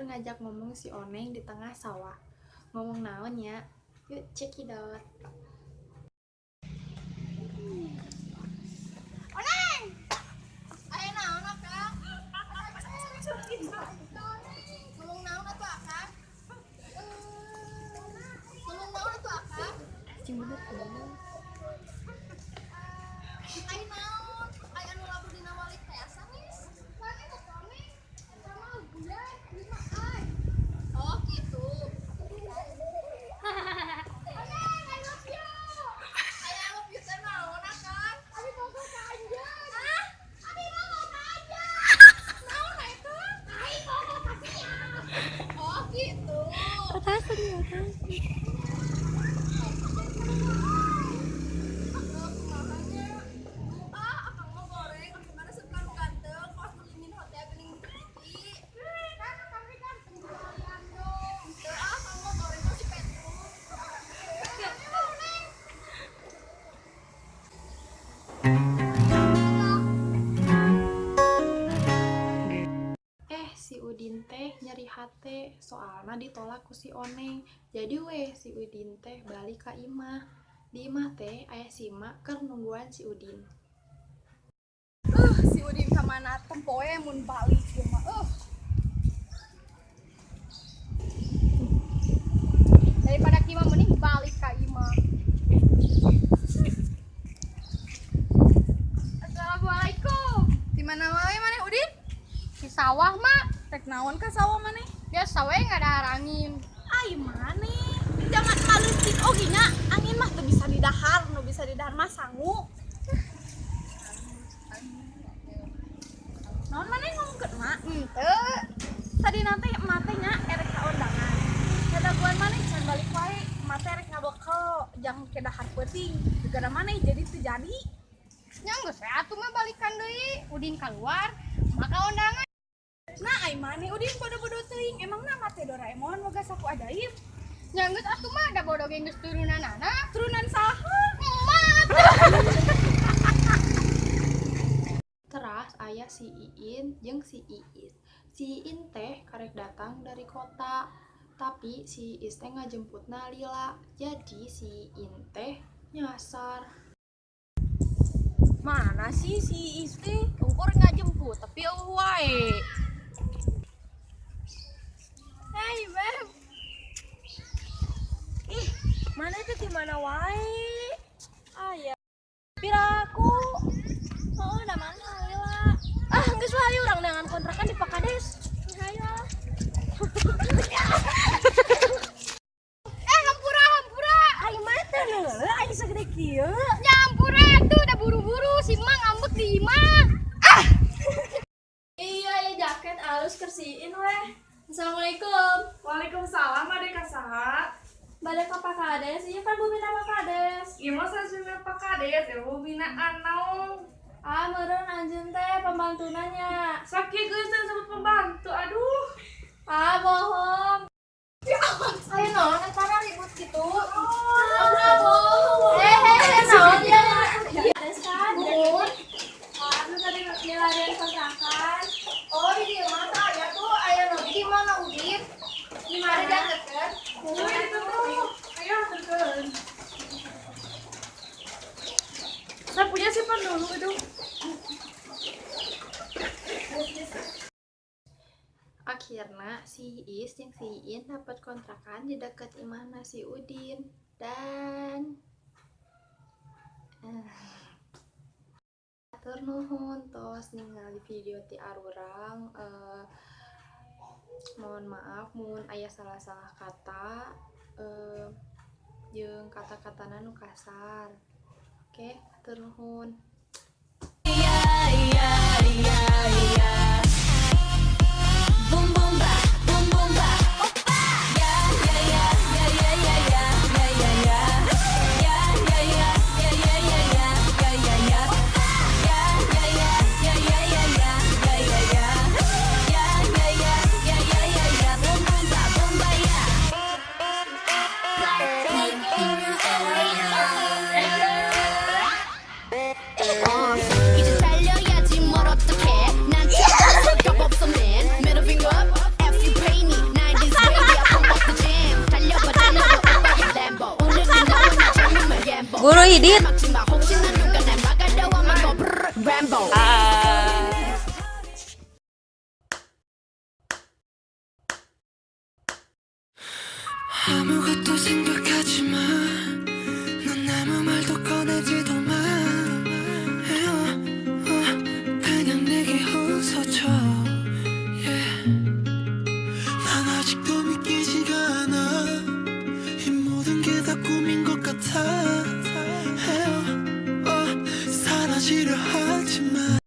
Keur ngajak ngomong si Oneng di tengah sawah. Ngomong naon nya? Yuk, cekidot. Oneng! Aya naon, Akang? Ngomong naon atuh, Akang? Ngomong naon atuh, Akang? Cing bener ngomong. Aya naon? Aya anu labuh dina walik teh sanes? Sanes atuh, Oneng. Eta mah bulan lima ai. Oh, gitu. Oneng, I love you. Aya I love you teh naon, Akang? Abi bogoh ka anjeun. Hah? Abi bogoh ka anjeun. Naon eta? Ai bogoh ka sia. Oh, gitu. Atasan ya, atasan. Ah, akang mau goreng, gimana suka nu ganteng, kos beli hotel geuning TV. Kan akang ge ganteng sekalian dong. Teu ah, akang mau goreng kos si Petrus. Si Udin teh nyeri hate soalna ditolak ku si Oneng. Jadi weh si Udin teh balik ka imah. Di imah teh aya si Mak keur nungguan si Udin. Si Udin ka mana tempoe mun balik ieu mah. Daripada ki mah mending balik ka imah. Assalamualaikum. Di mana wae maneh, Udin? Di sawah, Mak. Rek naon ka sawah maneh? Biasa we ngadahar angin. Ai maneh, jangan malucin oge nya. Angin mah teu bisa didahar, nu bisa didahar mah sangu. Naon maneh ngomongkeun emak? Henteu. Tadi nanti emak teh nya erek ka undangan. Kadaguan maneh can balik wae, emak teh erek ngabekel jang ke dahar peuting. Gegara maneh jadi teu jadi. Nya geus we atuh mah balikan deui. Udin keluar, maka undangan. Nah, ai maneh Udin bodoh-bodoh teuing. Emangna emak teh Doraemon boga sapu ajaib? Nya geus atuh mah da bodoh ge geus turunanana. Turunan saha? Emak. Teras aya si Iin jeung si Iis. Si Iin teh karek datang dari kota, tapi si Iis teh ngajemputna lila. Jadi si Iin teh nyasar. Mana sih si Iis teh? Ungkur ngajemput tapi eueuh wae. Hey, Beb. Ih, mana teh di mana wae? Aya. Piraku. Oh, da mana lila? Ah, geus lah ayo urang neangan kontrakan di Pak Kades. Hayo. Hampura, hampura. Ai mana teh leuleuh ai sagede kieu? Ya hampura tuh udah buru-buru si Mang ngambek di imah. Ah. Iya, ya jaket alus kersiin weh. Assalamualaikum. Waalaikumsalam, adek kasaha? Bade ka Pak Kades, iya kan bumina Pak Kades. Ieu mah sasuna Pak Kades, ieu buminaan naon? Ah, meureun anjeun teh pembantuna nya. Sakieu geus teh disebut pembantu, aduh. Ah, bohong. Ayo naon eta ribut gitu. Ah, bohong. Naon dia? Kades kan? Nuhun. Aduh, tadi milarian kontrakan. Oh, di dieu mah tah aya tuh, aya nu di mana Udin? Di mana? Ada deket. Tuh, itu tuh. Ayo aturkeun. Saya punya simpan dulu itu. Akhirna si Iis jeung si Iin dapat kontrakan di deket imahna si Udin dan atur nuhun tos ningali video ti arurang. Mohon maaf mun aya salah-salah kata, jeung kata-katana nu kasar. Oke, atur nuhun. Didit. 아무것도 생각하지 마. 넌 아무 말도 꺼내지도 마. 그냥 내게 웃어줘. Yeah. 난 아직도 믿기지가 않아. 이 모든 게 다 꿈인 것 같아. 사라지려 하지마.